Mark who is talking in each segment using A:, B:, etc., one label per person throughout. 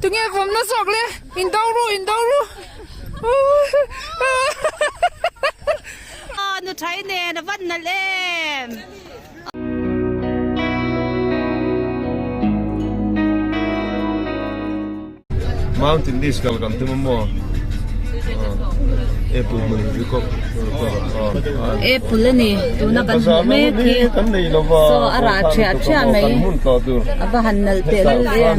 A: Tunge vawm na zawk le? In do ru, in do ru.
B: Nu thai nen a van nalh em.
C: Mountain List kal kan tum a maw? Apple hmun hi kawp
B: Apple a ni tuna kan hmuh mek hi saw a rah thiah thiah mai a va han nalh teh lul em.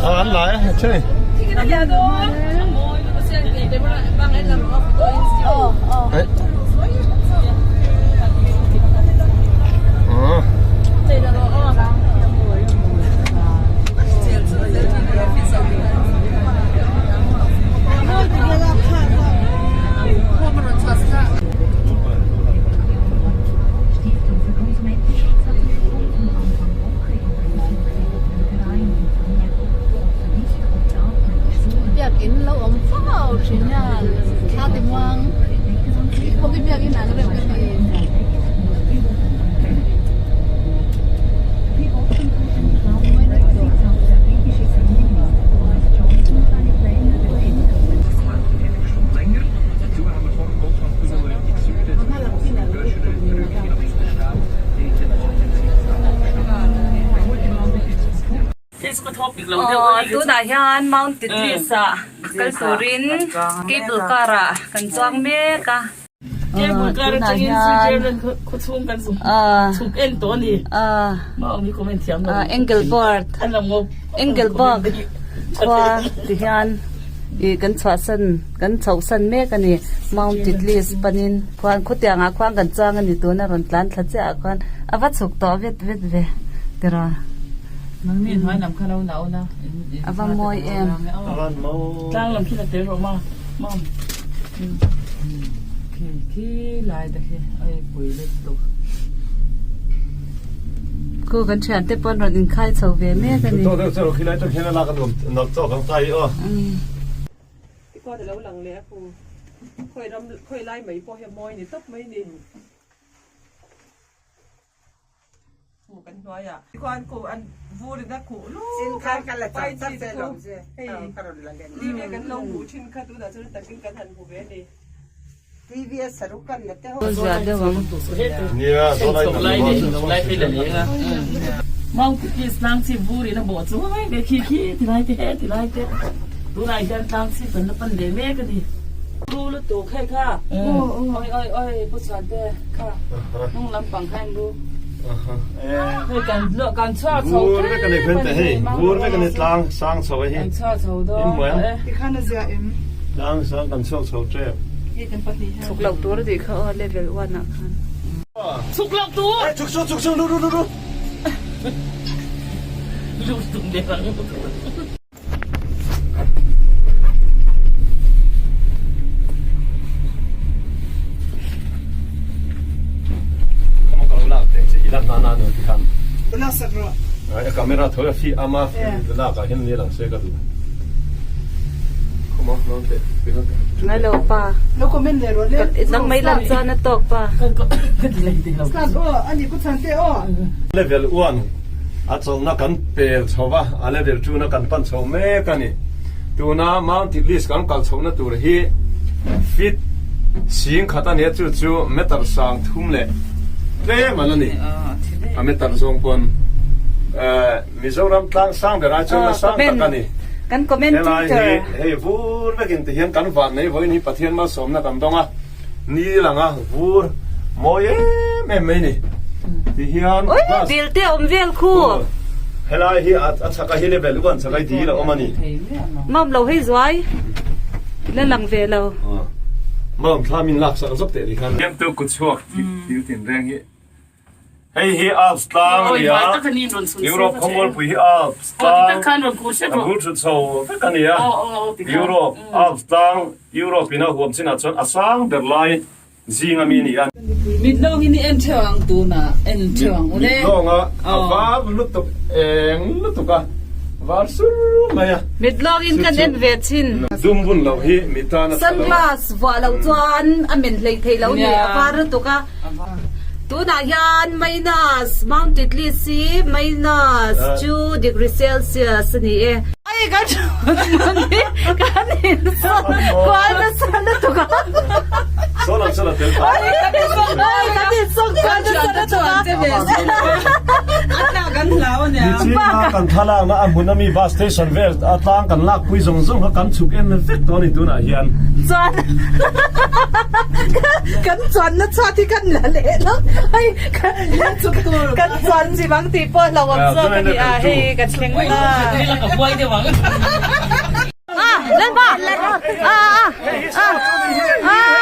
C: An lai a che
A: Biakinn lo awm fo thin a thla ti muang pawh hi biakinn ang reuh ka ti.
B: Aw tunah hian Mount Titlis ah kal turin cable car ah kan chuang mek a.
D: Cable car atangin Switzerland khawchhung kan chhuk en tawh a ni.
B: Engelbert Engelberg khua ti hian ih kan chhuahsan kan chhohsan mek a ni Mount Titlis panin khuan khawtiangah khuan kan chuang a ni tuna rawn tlan thla chiah ah khuan a va chhuk tawh vet vet ve tiraw a va mawi em. Khu kan thian te pawn rawn inkhai chho ve mek a ni. Zia deuh ang.
C: Vur vek a ni khan te hei vur vek a ni tlang sang chho a hi in hmuh em tlang sang kan chhuak chho tep.
B: Chhuk loh tur a tih kha aw level one ah khan.
D: Chhuk loh tur.
C: Chhuk chhuk chhuk chhuk lu lu lu lu.
D: Lu tum ve ang.
C: Camera tho a fi ama lak ah hian ni lang se ka duh khawma nawn teh
B: ngai lo pa nang mai lam chuan a tawk pa
C: level 1 A chawlhna kan pel chho va, a level tuna kan pan chho mek a ni. Tuna Mount Titlis kan kal chhohna tur hi feet 10,000 a ni a, chu chu meter 30 leh tlem an a ni. A meter zawng pawn Mizoram tlang sang berah chuan la sang tak a ni. Helai hi hei vur vekin tihian kan van nei vawiin hi Pathian malsawmna kan dawng a. Ni langa vur mawi em em mai ni. Ti hian
B: Oi dil te awm vel khu.
C: Helai hi a chhak a hi level uan chhak a hi dil a awm a ni.
B: Mawm lo hei zuai la lang ve lo.
C: Mawm thla min lak sak zawk teh ni khan. Fiamtu kut chhuak thil tin reng hi. Hei hi Alps tlang a ni a, Europe khawmualpui hi Alps tlang a bul thut chho vek a ni a. Europe Alps tlang Europe in a huam chinah chuan a sang ber lai zing ami a ni a.
D: Mit lawng in i en theuh ang tunah en theuh ang u le.
C: Mit lawnga a var lutuk eng lutuk a. Var sur mai a.
B: Mit lawngin kan en ve thin.
C: Dum bun loh hi mi tan a tha lo a.
B: Sunglass vuah loh chuan a men hleih theih lo ni, a var lutuk a. Tunah hian minus, Mount Titlis hi minus 2 degree Celsius a ni e. Ai kan thut hmun hi kan insawn kual nasa lutuk a.
C: Sawn ang sawn a tel ta.
B: Ai kan insawn kual nasa lutuk a.
C: Nichina kan thlalakna a hmun ami bus station vel a tlang kan lakpui zawng zawng kha kan chhuk en vek tawh a ni tunah hian.
B: Chuan kan chuanna chhuat hi kan la leh lo hei kan chuan chi bang tih pawh hlauh awm zawk a ni a hei ka thleng ta. Ah Lalpa ah ah ah ah ah ah.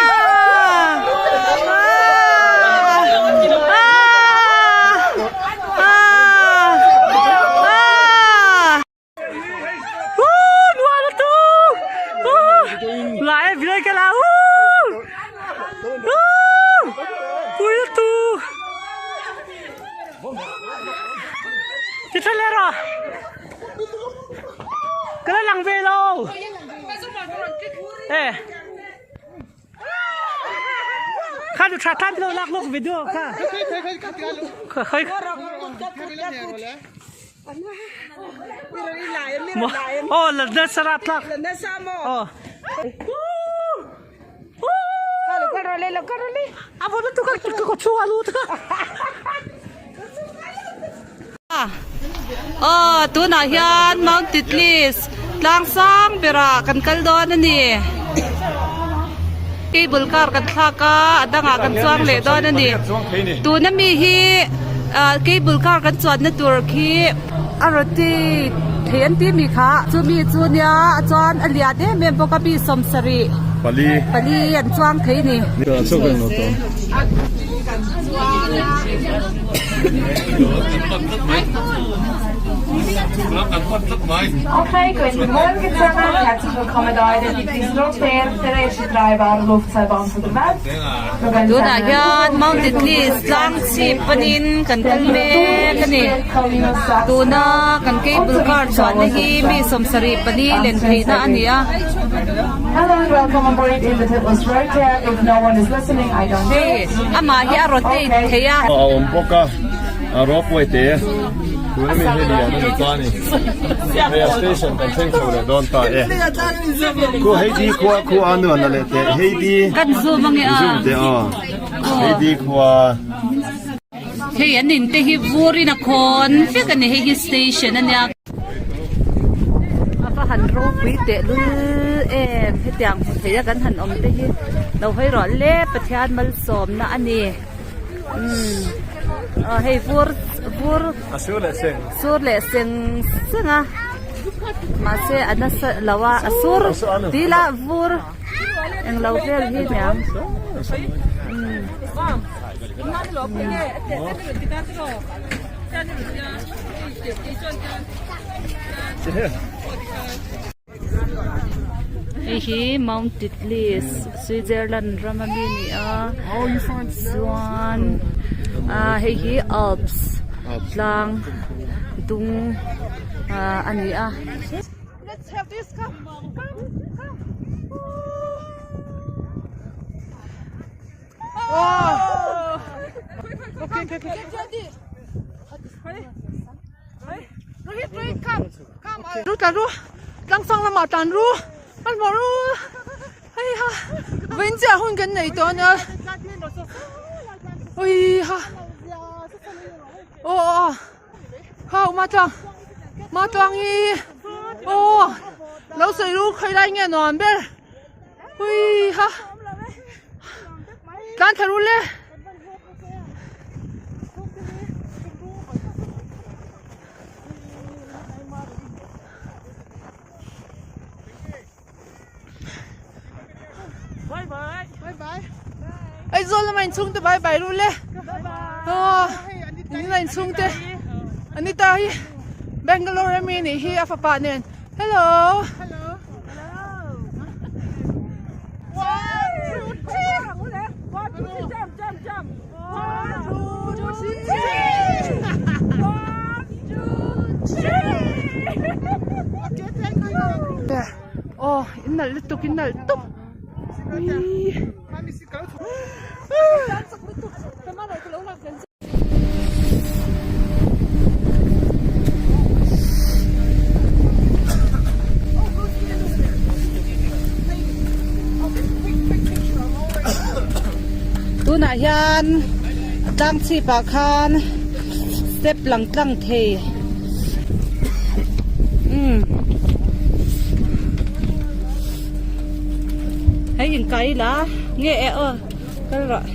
B: Aw tunah hian Mount Titlis tlang sang berah kan kal dawn a ni. Cable car kan thlak a a dangah kan chuang leh dawn a ni. Tuna mi hi ah cable car kan chuanna tur khi a rotate thei an tih mi kha chumi chu nia chuan a lian em em bawk a mi sawmsarih
C: pali
B: pali an chuang thei a ni.
E: Okay, guten Morgen zusammen. Herzlich willkommen hier in der Titlis Rotair, der ersten drehbaren Luftseilbahn von der Welt. Wir gehen
B: Tunah
E: zusammen
B: hian Mount Titlis tlang chhip panin kan kal mek a ni. Tuna kan cable car chuanna hi mi sawmsarih pali len theihna a ni a.
E: Hello and welcome on board in the Titlis Rotair. If no one is listening, I don't do
B: Hei
E: it.
B: amah hi a rotate thei a.
C: A awm bawk a, a ropeway te tuna mi hi lian a ni ta a ni. Hei a station kan thleng chho leh dawn ta e. Khu hei di khua khu a nuan la leh teh hei di
B: Kan zoom ange a.
C: Zoom teh aw hei di khua.
B: Hei an in te hi vur in a khawn vek a ni hei hi station a nia. A va han ropui teh lul em hetiang hmu thei a kan han awm te hi lo hawi rawh le Pathian malsawmna a ni umm aw hei vur vur
C: A sur leh seng.
B: Sur leh seng seng a mahse a nasa lo a a sur tih lah vur englo vel hi aniang umm. Hei hi Mount Titlis Switzerland ram a mi a ni a chuan ah hei hi Alps tlang dung ah a ni a.
A: Ru tla ru tlang sang lamah tlan ru hmanhmawh ru hei ha vawiin chiah hun kan nei tawh ania ui ha aw aw kha uma tlang ma tlang hi aw lo sawi ru khawi lai nge nuam ber ui ha tlan thla ru le. Aizawl lama inchhungte bye bye ru le aw in la inchhungte Anita hi Bangalore ami anih hi a fapa nen hello Aw in nalh lutuk in nalh tuk uii.
B: Tunah hian tlang chhip ah khan step lang tlang thei umm hei inkai la nge e aw. Kal rawh.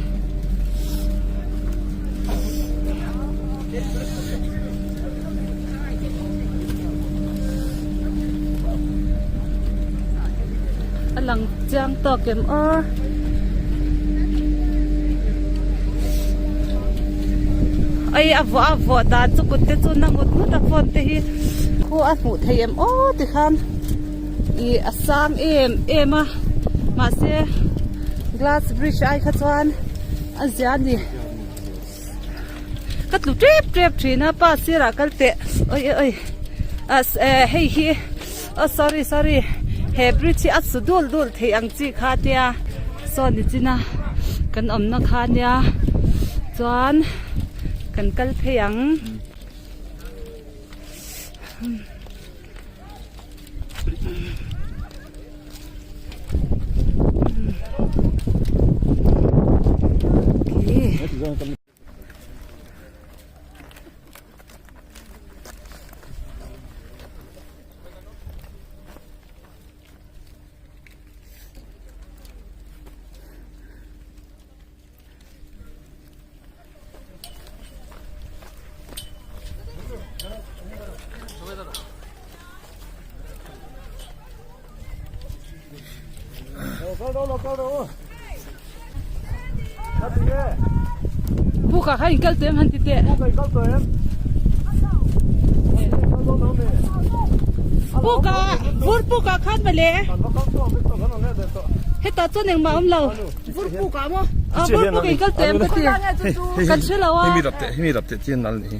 B: A lang chiang tawk em aw. Ai a vuah a vuah dan chu kut te chu na ngut ngut a phone te hi khu a hmuh theih em aw tikhan. Ih a sang em em a mahse glass bridge ai kha chuan a zia a ni ka tlu tep tep thin a pa sirah kal teh oi oi ah eh hei hi oh sorry sorry he bridge hi a su dul dul theih ang chi kha tia saw ni chin a kan awmna kha nia chuan kan kal phei ang.
A: Bukah khan in kal tawh em han ti teh. Bukah vur bukah khan mawle. Hetah chuan engmah a awm lo. Vur puk ah maw? Ah vur puk in kal teh em ka ti. Kan hre lo a.
C: Hemi rap teh hemi rap teh chian nal ni hi.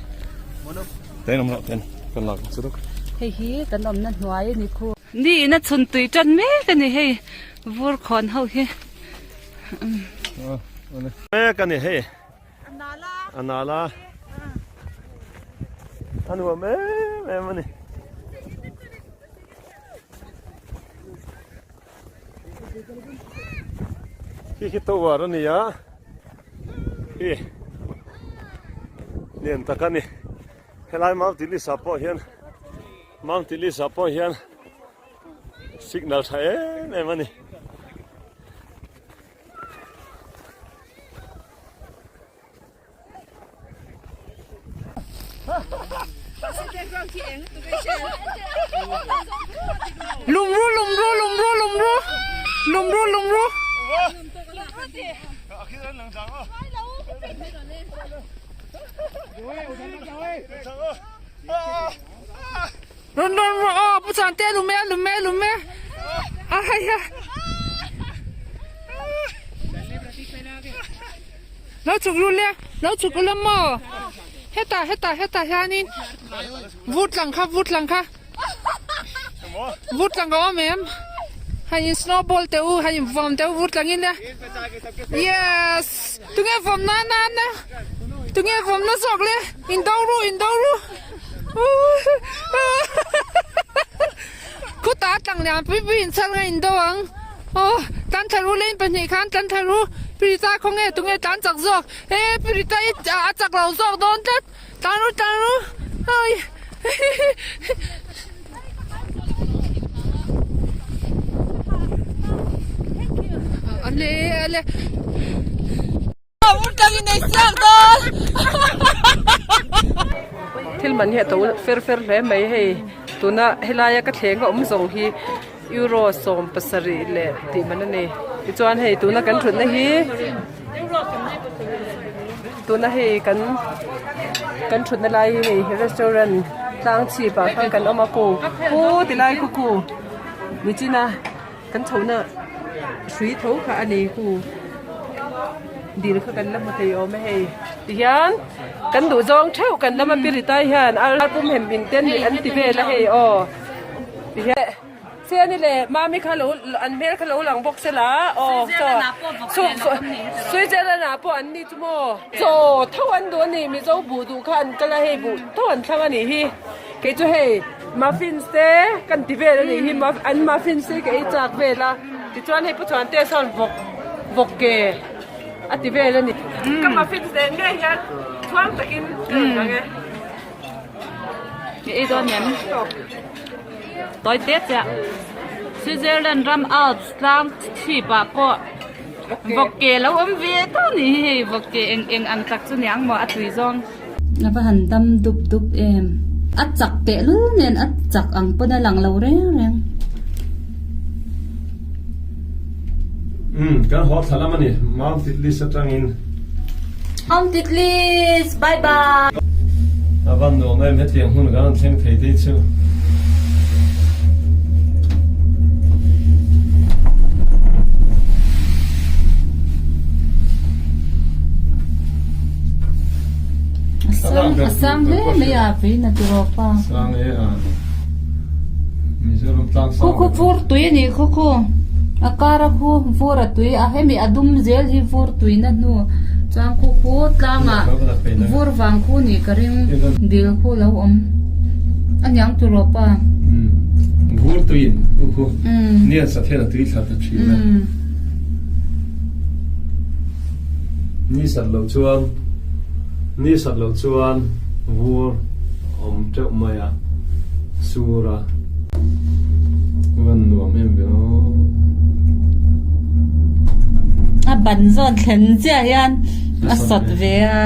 C: Ten awm loh ten kan lak chu dawk.
B: Hei hi kan awmna hnuai a ni khu. Ni in a chhun tui tan mek a ni hei vur khawn ho hi.
C: Mek a ni hei. A nal a. A nuam em em a ni. Khi khi tower a ni a khi lian tak a ni helai Mount Titlis ah pawh hian Mount Titlis ah pawh hian signal tha em em a ni.
A: Lumru lumru lumru lumru lumru lumru Rawn rawn rawh aw pu Chante lum e lum e lum e a hei a. Lo chhuk ru le, lo chhuk ula maw? Hetah, hetah, hetah hianin vut lang kha, vut lang kha. Vut lang a awm em? Han in snowball teh u, han in vawm teh u vut langin le. Yes! Tunge vawm na na na? Tunge vawm na zawk le? In do ru, in do ru. Khutah tlang lian pui pui in chhal nge in do ang. Aw, tlan thla ru lane pahnih khan tlan thla ru. Pirita khaw nge tunge tlan chak zawk? He Pirita hi a chak lo zawk dawn tlat. Tlan ru tlan ru. Ai. Ale ale.
F: Thil man hi a to fer fer hle mai hei tuna helaia ka thleng a awm zawng hi euro 70 leh tih man a ni tichuan hei tuna kan thutna hi tuna hei kan kan thutna lai hi hei restaurant tlang chhip ah khan kan awm a ku pu tilai khu khu nichina. Kan chhohna hrui tho kha a ni hu dil kha kan la hmu thei awm a hei tihian kan duh zawng theuh kan lama piritai hian ar pum hem in te an ti vel a hei aw tihian. Siani leh Mami kha lo an hmel kha lo lang bawk se la aw Switzerland ah pawh an ni chu maw chaw tho an duh a ni Mizo buh duh kha an kal a hei buh tho an thlang a nih hi kei chu hei muffins te kan ti vel a nih hi an muffins te ka ei chak vel a tichuan hei Pu Chhuantea sawn vawk vawk ke a ti vel a ni ka muffins nen ngei hian chhuang takin ka rawn lang e.
B: Ka ei dawn em? Tawi te chiah. Switzerland ram Alps tlang chhip ah pawh vawk ke lo awm ve tho ni hi hei vawk ke eng eng ang tak chu niang maw a tui zawng. A va han dam dup dup em. A chak tehlul nen a chak ang pawn a lang lo reng reng.
C: Umm kan haw thla lam a ni Mount Titlis atangin.
B: Mount Titlis bye bye.
C: A van nuam em hetiang hmun kan rawn thleng thei te chu.
B: A sang a sang hle mai a vei na tiraw pa.
C: Sang e a. Mizoram tlang sang.
B: Khu khu vur tui a nih khu khu. A kar a khu vur a tui a hemi a dum zel hi vur tui na hnu chuan khu khu tlangah vur vang khu nih ka ring dil khu lo awm a niang tiraw pa.
C: Vur tui in khu khu nian sa thian a tui thla ta thin a. Ni sat loh chuan ni sat loh chuan vur awm teuh mai a sur a van nuam em ve aw.
B: A ban zawn thlen chiah hian a sawt ve a.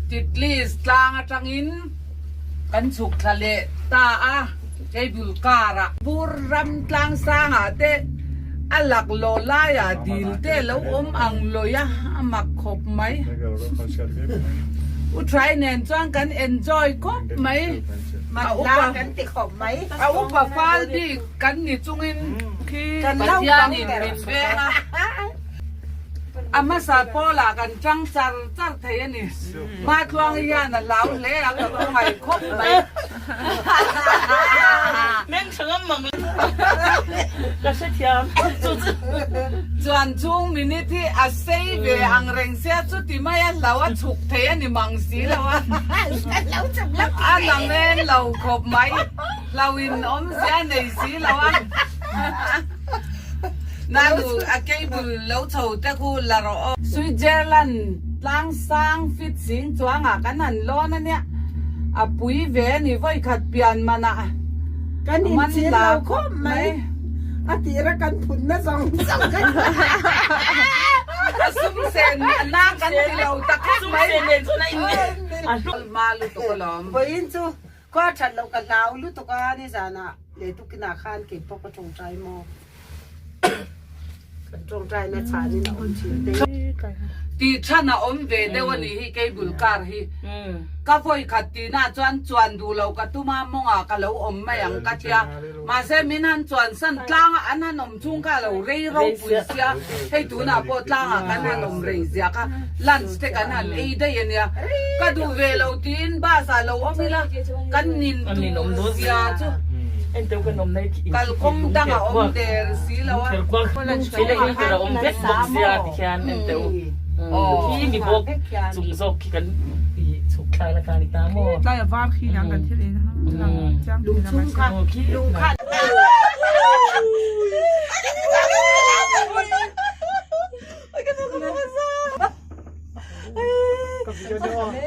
A: Titlis tlang atangin. Kan chhuk thla leh ta a, cable car ah. Bur ram tlang sang ah te a lak lawh lai ah dil te lo awm ang lawih a, a mak khawp mai. U Thrai nen chuan kan enjoy khawp mai. A upa a upa fal bik kan ni chungin Pathianin min veng a. A hmasa pawlah kan tang char char thei a ni. Matluangi hian a hlau hle a, ka khawngaih khawp mai.
D: Meng tha ngam mang lo. Ka hrethiam chu chu.
A: Chuan chung minute hi a sei ve ang reng sia chuti mai a hlau a chhuk thei a ni mang si lo a. A namen lo khawp mai. Hlauhin awmzia nei si lo a. Nanu a cable lo chho te khu la rawh aw. Switzerland tlang sang fit sing chuangah kan han lawn a nia, a pui ve a ni vawi khat pian manah
G: Kan
A: a man
G: inchhir
A: hla
G: lo
A: khawp mai.
G: A tira kan phunna zawng zawng kan
A: A sum sen a na kan ti lo ta khawp mai.
D: Sum sen nen chuan a in a hlu.
A: Hma lutuk alawm.
G: Vawiin chu Khua that loh ka hlau lutuk a nizanah leh tukinah khan kei pawh ka tawngtai maw? Kan tawngtaina chhanin a awm thin te.
A: Tih chhan a awm ve deuh a nih hi cable car hi. Ka vawi khat tihna chuan chuan duh lo ka tum a mawngah ka lo awm mai ang ka tia. Mahse min han chuan san tlangah an han awm chhung kha a lo rei ropui sia. Hei tunah pawh tlangah kan han awm rei zia kha lunch te kan han ei daih a nia. Ka duh ve lo tiin bus ah lo awm ila kan nin tur zia chu kalkawng dang a awm der si lo a.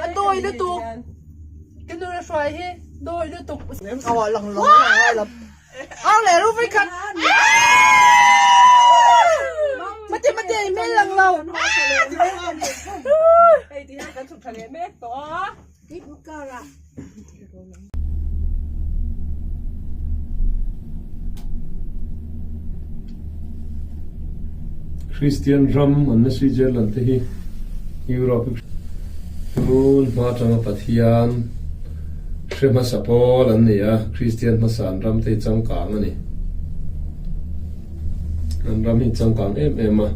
A: A dawi lutuk ka nu ra hruai hi dawi lutuk aw lang lang lang lang au leh ru vai khat mate mate i hmel lang lo
F: Hei ti hian kan chhuk tha leh mek tawh a.
C: Kristian ram an la Switzerland te hi Europe tun hma atanga Pathian hre hmasa pawl an ni a, Kristian hmasa an ram te hi changkang a ni. An ram hi changkang em em a,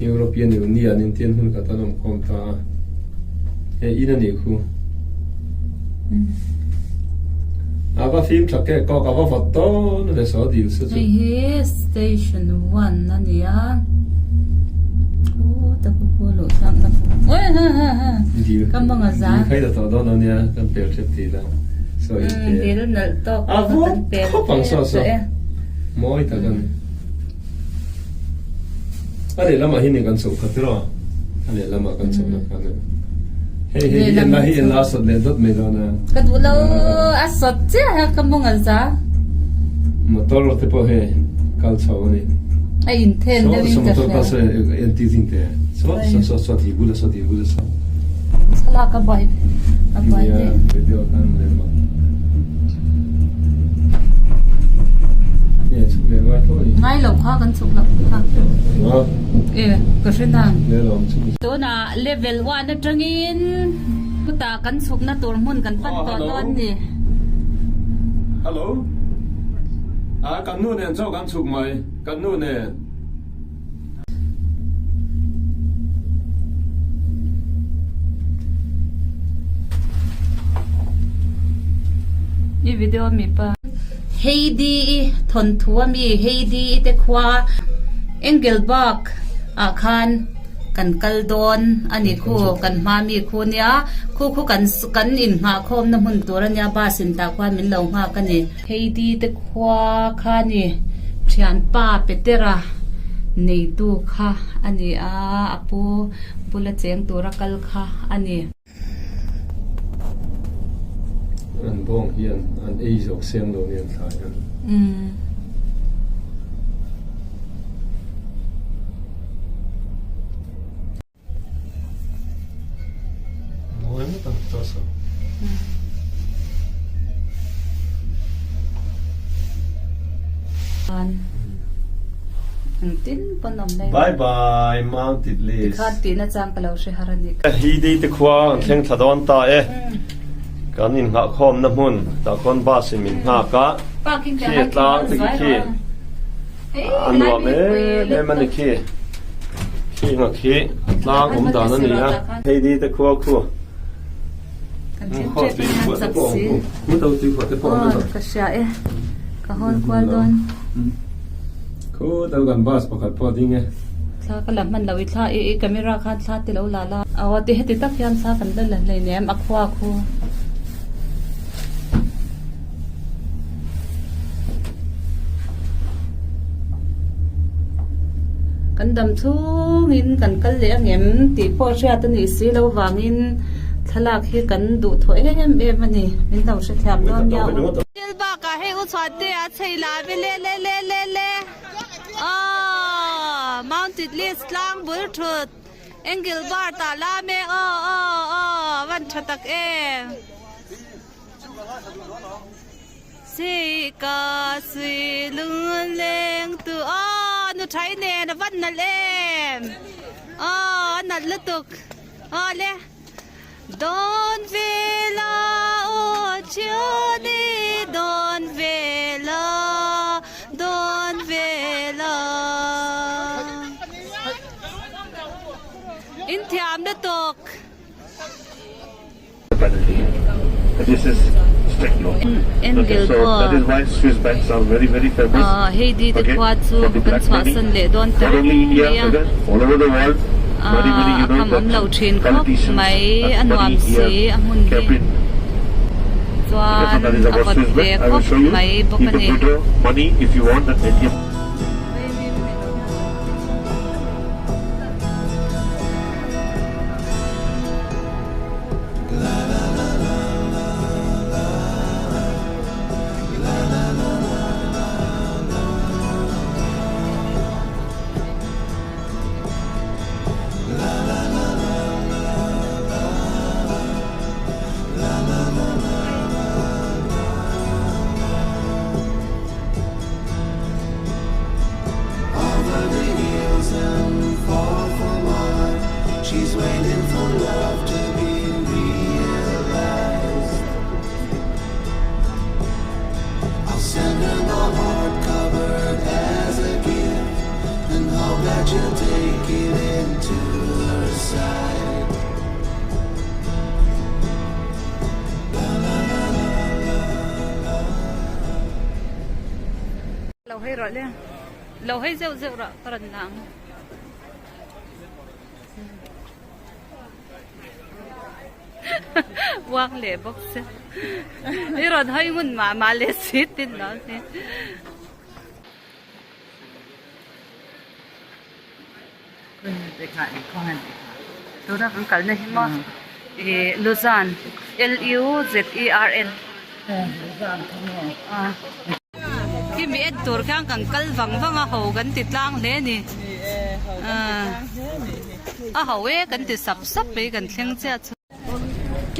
C: European Union in tin hun khat an awm khawm ta a. Hei in a nih khu. A va fim tha kek kawk a va vawt dawn a le saw dil se chu.
B: Hei hi station one a ni a. Khu ta khu khu luh thlak na khu. Oi ha ha ha. Ka mawng a za.
C: Dil khai ta tawh dawn a nia kan pel tep tih la. Saw in pel.
B: Dil nalh tawk
C: A vawt khawp ang saw saw. Mawi tak a ni. A lehlamah hi nih kan chhoh khat rawh a lehlamah kan chhohna khan hei hei hi enla hi enla a sawt leh dawt mai dawn a
B: ka duh lo a sawt chiah a ka mawng a za
C: motor te pawh hei kal chho a ni
B: a inthen deuh in ka
C: motor kal saw en ti zing te saw saw saw saw ti bula saw ti bula saw
B: thlalak a buai a buai
C: te video khan leh
B: Ngai lo kha kan chhuk loh kha. E ka hre nang. Tunah level one atangin khutah kan chhukna tur hmun kan pan tawh dawn ni.
C: Hello. A kan nu nen chaw kan chhuk mai. Kan nu nen.
B: I video mi pa. Heidi i thawnthu a mi Heidi i te khua Engelberg ah khan kan kal dawn a ni khu kan hma mi khu nia khu khu kan kan inhnghah khawmna hmun tur a nia bus in tah khuan min lo nghak a ni. Heidi te khua kha a ni thianpa Petera neitu kha a ni a a pu bula cheng tura kal kha a ni.
C: An bawng hian an ei zawk seng lo nen thlai hian. Bye bye Mount Titlis.
B: Tikhan tihna chang ka lo hre har a ni.
C: Hi dei te khua an thleng thla dawn ta e. Kan inngahkhawmna hmun tah khawn bus in min nghak a. Khi a tlang te khi khi. A nuam em em a ni khi. Khi nga khi a tlang awm dan a ni a. Heidi te khua khu. Khaw tui khuah te pawh awm khu. Mu to tui khuah te pawh awm
B: Ka hria e. Ka hawn kual dawn.
C: Khu to kan bus pakhat pawh a ding e.
B: Thla ka la hman lo i thla i camera khan thla te lo la la. Aw ti heti tak hian thla kan la la hleinem a khua khu. Kan dam chhungin kan kal leh angem tih pawh hriat a nih si lo vangin thlalak hi kan duh thawh em em a ni min lo hrethiam dawn nia u. Thil bakah hei u chhuahte a chei la ve le le le le le aw Mount Titlis tlang bul thut Angle bar tah la mek aw aw aw a van tha tak em. Sika sui lungleng tu aw nu thai nen a van nalh em aw a nalh lutuk aw le dawn ve la aw thiani dawn ve la dawn ve la in thiam lutuk. Engel pawh Heidi te khua chu kan chhuahsan leh dawn ta reng mai a, a kham awm lo thin khawp mai, a nuam si a hmun hi chuan a vawt ve khawp mai bawk a ni. Ei rawh le. Lo hei zeuh zeuh rawh ka rawn la ang. Uang leh bawk se. I rawn hawi ngun mah mah leh si tin lo ni. Tuna kan kalna hi maw ih Luzan L U Z E R N khi mi en tur khian kan kal vang vang a ho kan ti tlang hle a ni a ho e kan ti sap sap mai kan thleng chiah chu.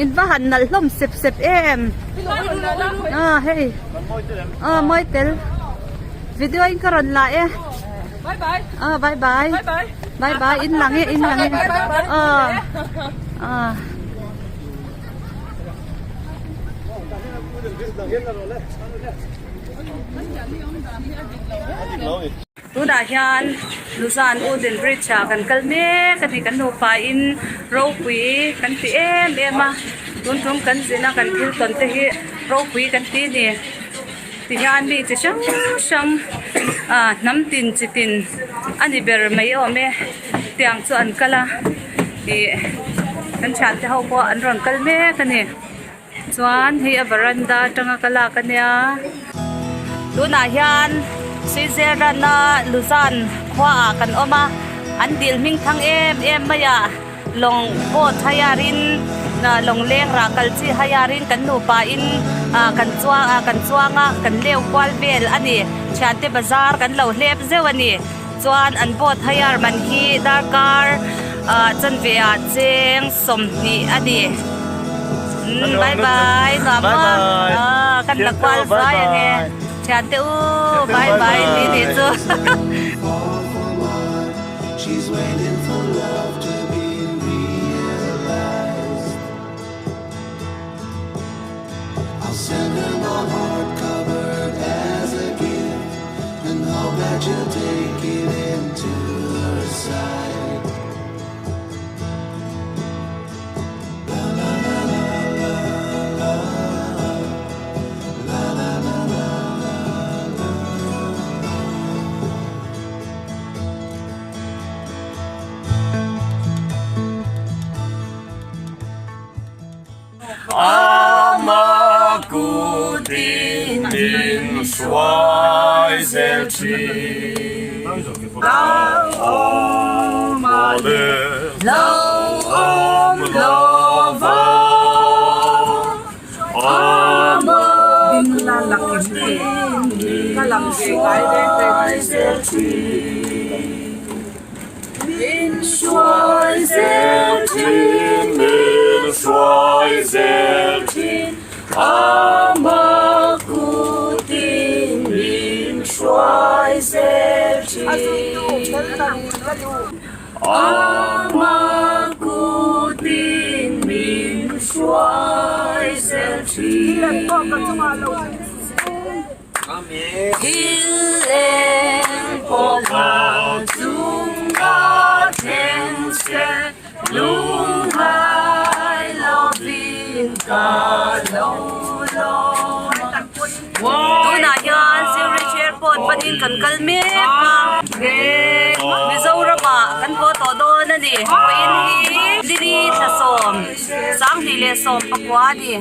B: In va han nalh hlawm sep sep em ah hei ah mawi tel video in ka rawn la e ah bye bye bye bye in lang e in lang e ah ah. Tunah hian Luzan Wooden Bridge ah kan kal mek a ni kan nupa in ropui kan ti em em a tun tum kan zin a kan thil tawn te hi ropui kan ti a ni tihian mi chi hrang hrang ah hnam tin chi tin a ni ber mai awm e tiang chu an kal a ih kan thiante ho pawh an rawn kal mek a ni. Chuan hei a varanda atanga ka lak a nia. Tunah hian Switzerland a Luzan khuaah kan awm a, an dil hming thang em em mai a, lawng boat hire in lawng leng rah kal chi hire in kan nupa in kan chuang kan chuang a, kan leu kual vel a ni. Thiante bazar kan lo hlep zeuh a ni. Chuan an boat hire man hi darkar chanve ah cheng 20 a ni. Umm bye bye nuam maw aw kan la kual zuai ange thiante u bye bye tih nih chu.
C: Ama kutin min hruai zel thin. Awm ale lo awm lo va. Ama kutin min hruai zel thin. Min hruai zel thin, min hruai zel thin, Ama kutin min hruai zel thin. Ama kutin min hruai zel thin. Thil eng pawh hla chunga thleng se lunghai lovin ka lo lawm.
B: Tunah hian Zurich Airport panin kan kal mek a, Mizoramah kan haw tawh dawn a ni. Vawiin hi Lily thla 2019 a ni.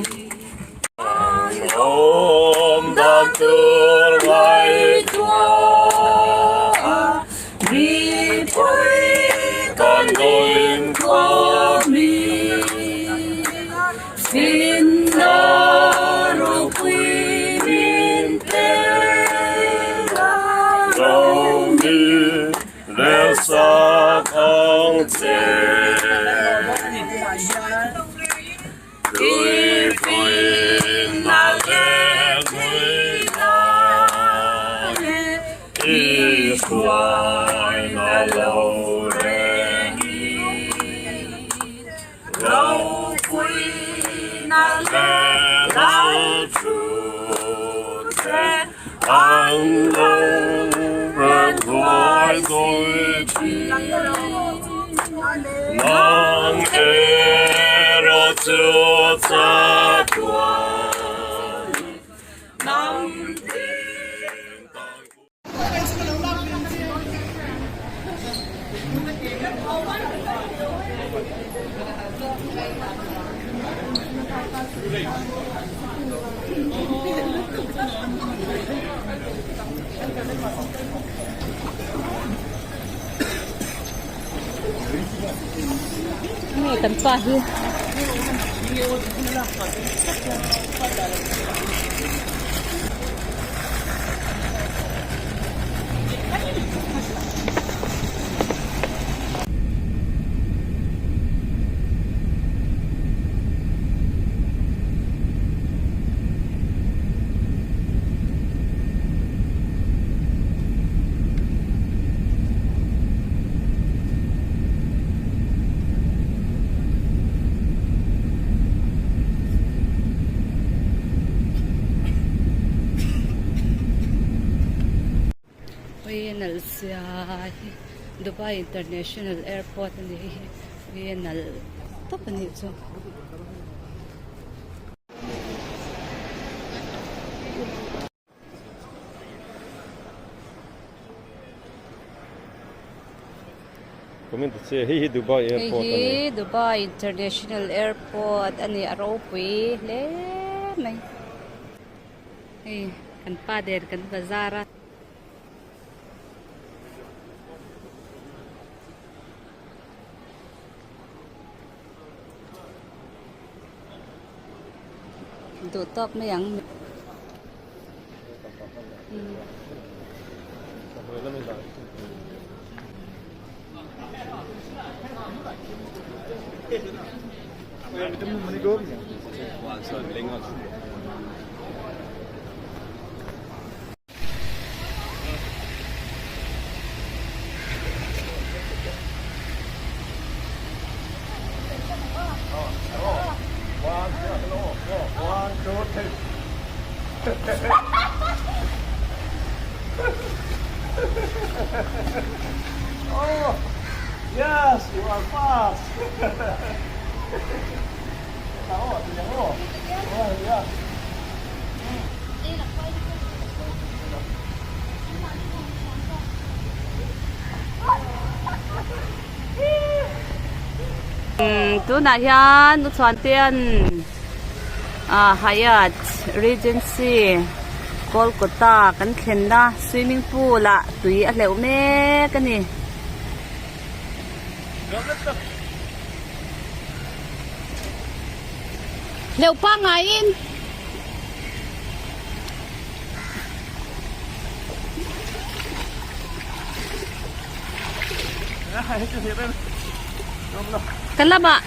B: Nge kan pa hi. Ui nalh zia hi Dubai International Airport a nih hi ui a nalh tawp a nih chu.
C: Hei
B: hi Dubai International Airport a ni a ropui hle mai hei kan pa den kan bazar a. Duh tawk mai ang. Tunah hian u Chhuantea'n ah Hyatt Regency Kolkata kan thlenna swimming pool ah tui a hleuh mek a ni. Hleuh pangaiin. Kan lamah.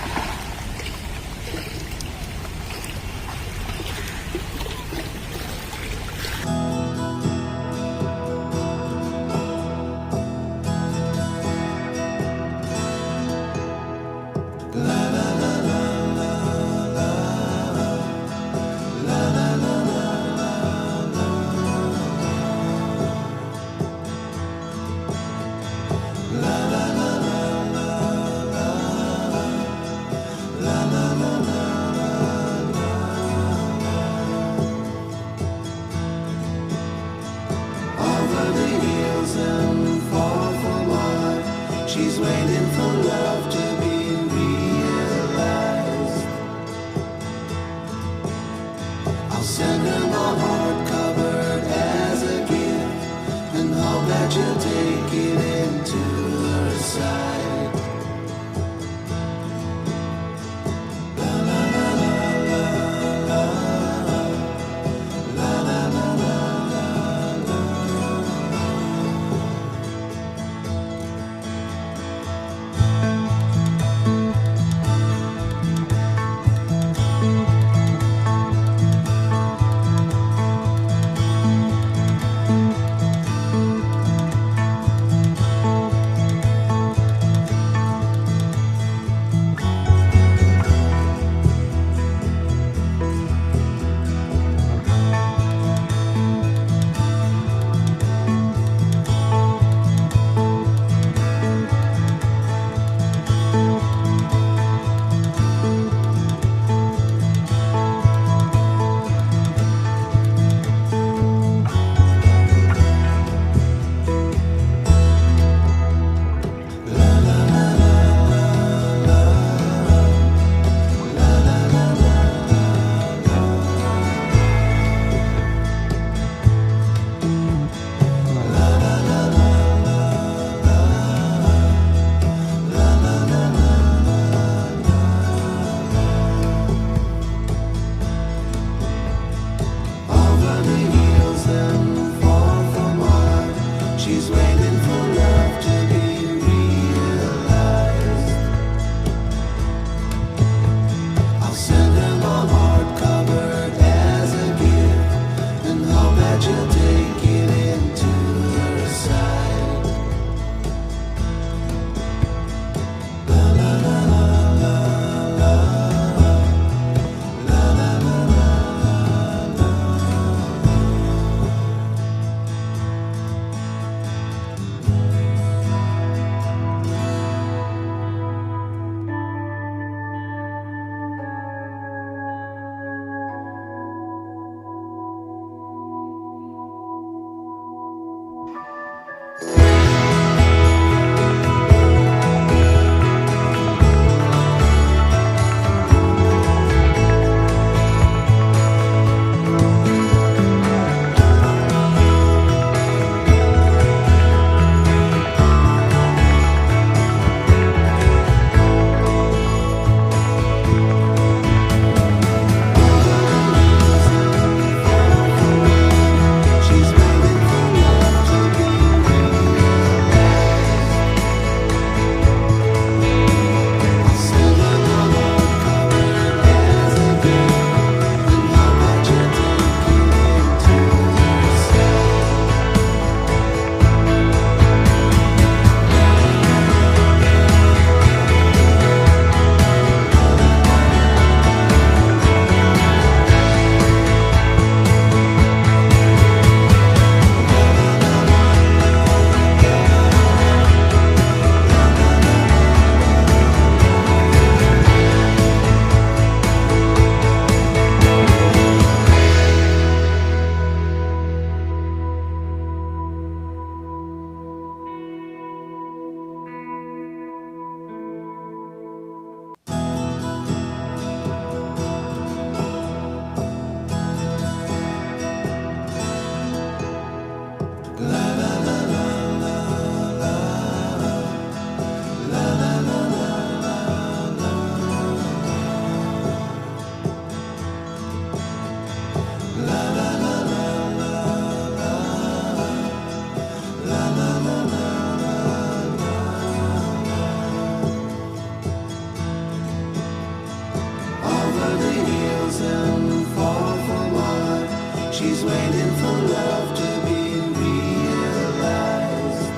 H: Over the hills and far from wide, she's waiting for love to be realized.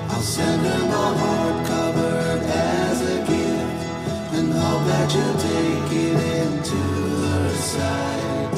H: I'll send her my heart covered as a gift and hope that she'll take it into her side.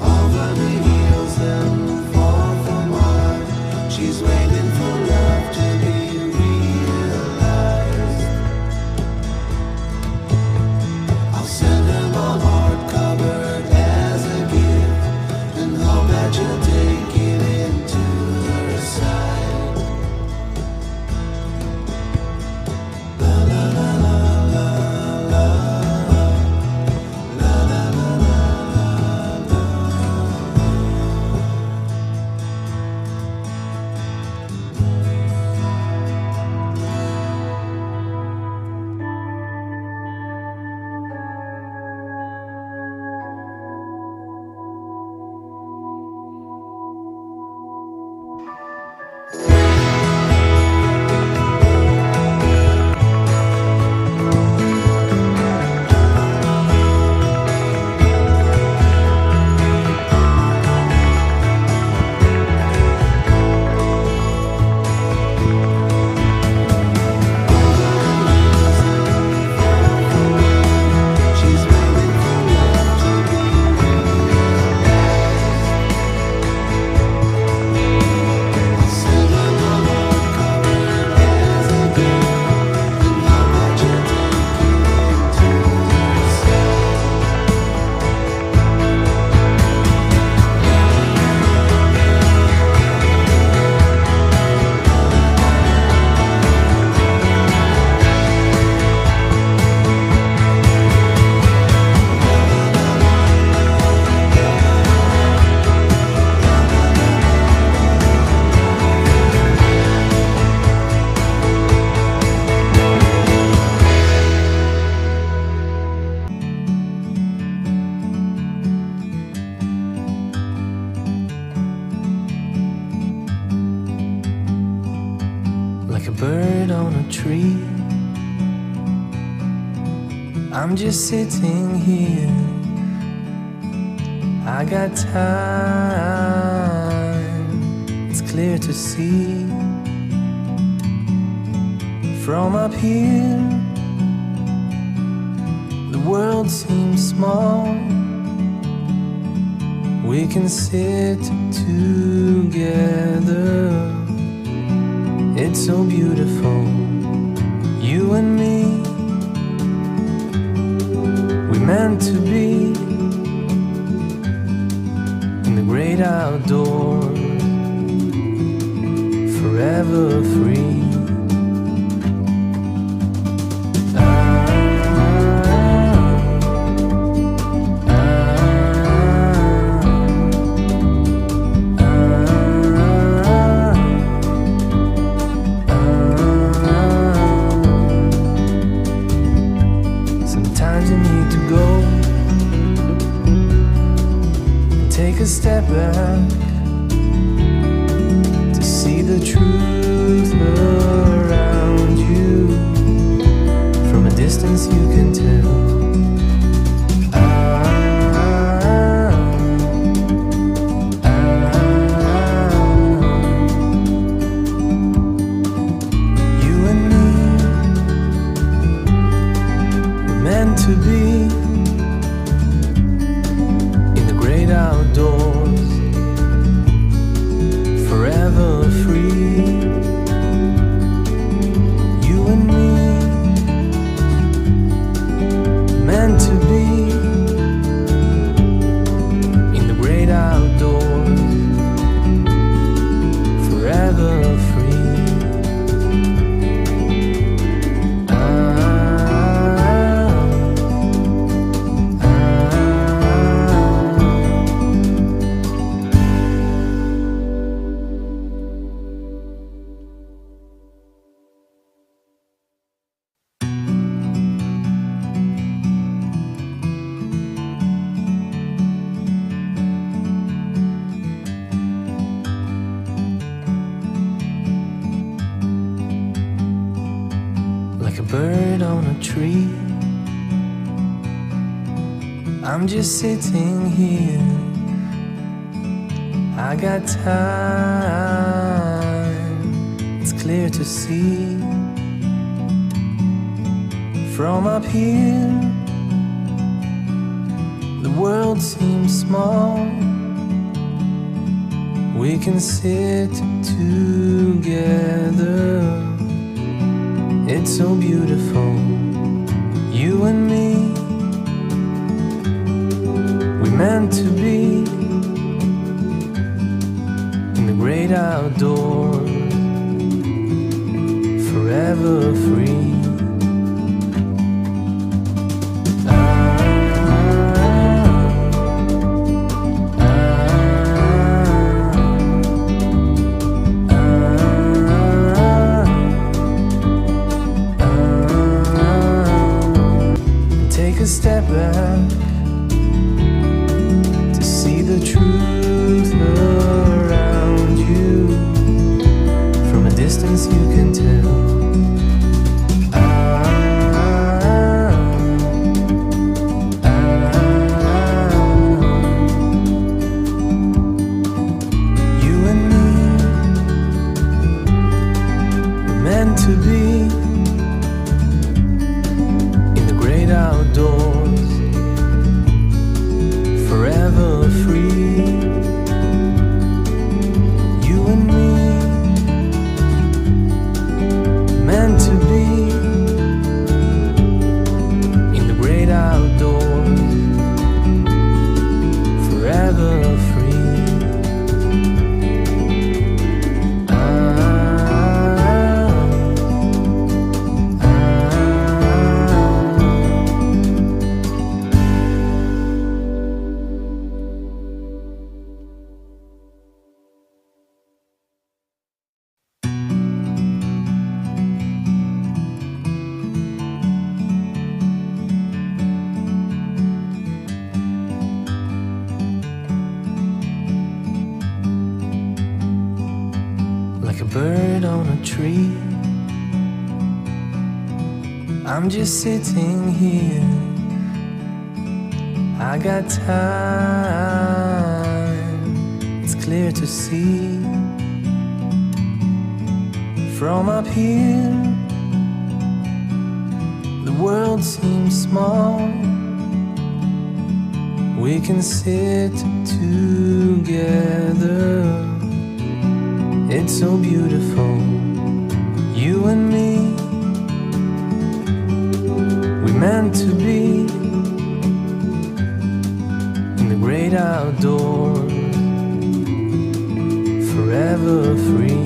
H: Over the hills and far from wide, she's waiting for love to be realized. I'll send her my heart covered as a gift and hope that she'll take it into her side. She's waiting for love to be realized. I'll send her my heart covered as a gift and hope that she'll take it into her side.
I: Like a bird on a tree. I'm just sitting here. I got time, it's clear to see. From up here, the world seems small. We can sit together. It's so beautiful, you and me. We meant to be in the great outdoors, forever free. Sometimes you need to go and take a step back. Forever free. You and me, meant to be in the great outdoors, forever free. Ah, ah. Like a bird on a tree. I'm just sitting here. I got time, it's clear to see. From up here, the world seems small. We can sit together. It's so beautiful, you and me. We meant to be in the great outdoors, forever free. And take a step back to see the truth around you. From a distance, you can tell. Ah, ah, you and me were meant to be in the great outdoors, forever free. You and me, meant to be in the great outdoors, forever free. Ah, ah. Like a bird on a tree. I'm just sitting here. I got time, it's clear to see. From up here, the world seems small. We can sit together. It's so beautiful, you and me. We meant to be in the great outdoors, forever free.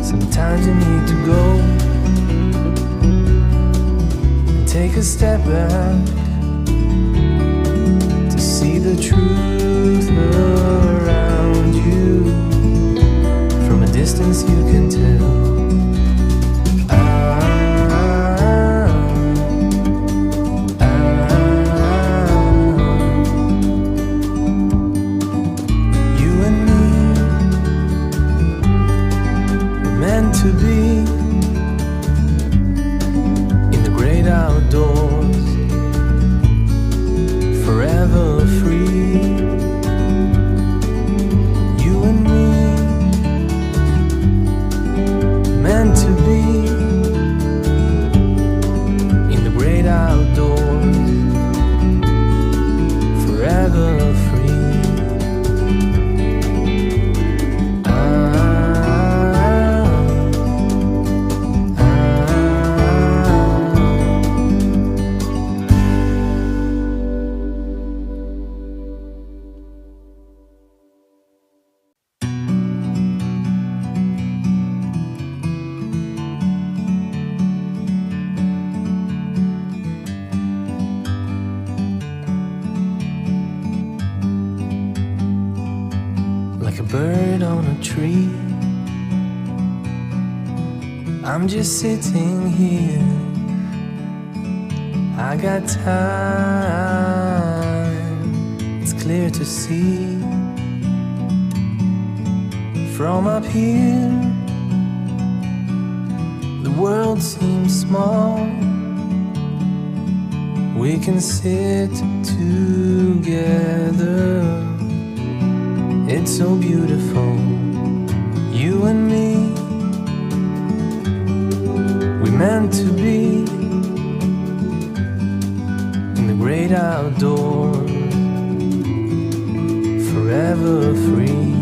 I: Sometimes you need to go and take a step back to see the truth around you. From a distance, you can tell. Ah, ah, you and me were meant to be in the great outdoors, forever free. Like a bird on a tree I'm just sitting here I got time It's clear to see From up here The world seems small We can sit together It's so beautiful You and me We meant to be In the great outdoors Forever free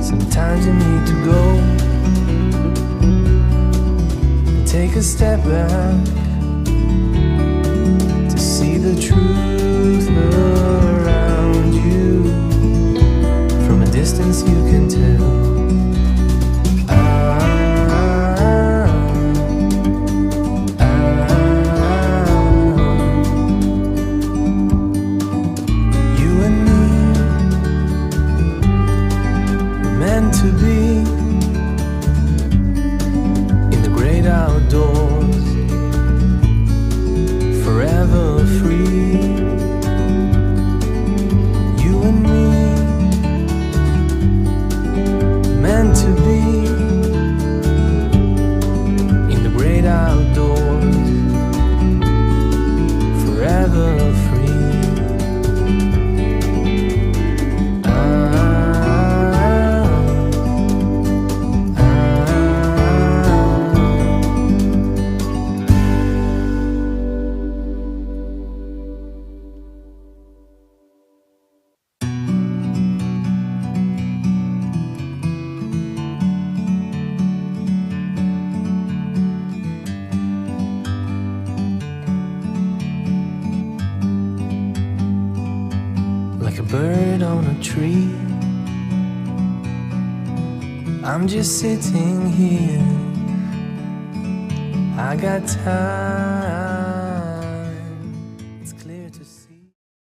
I: Sometimes you need to go And take a step back To see the truth around you From a distance you can tell ah, ah, You and me Meant to be In the great outdoors Forever free You and me Meant to be In the great outdoors Forever free Ah, ah. Like a bird on a tree I'm just sitting here I got time.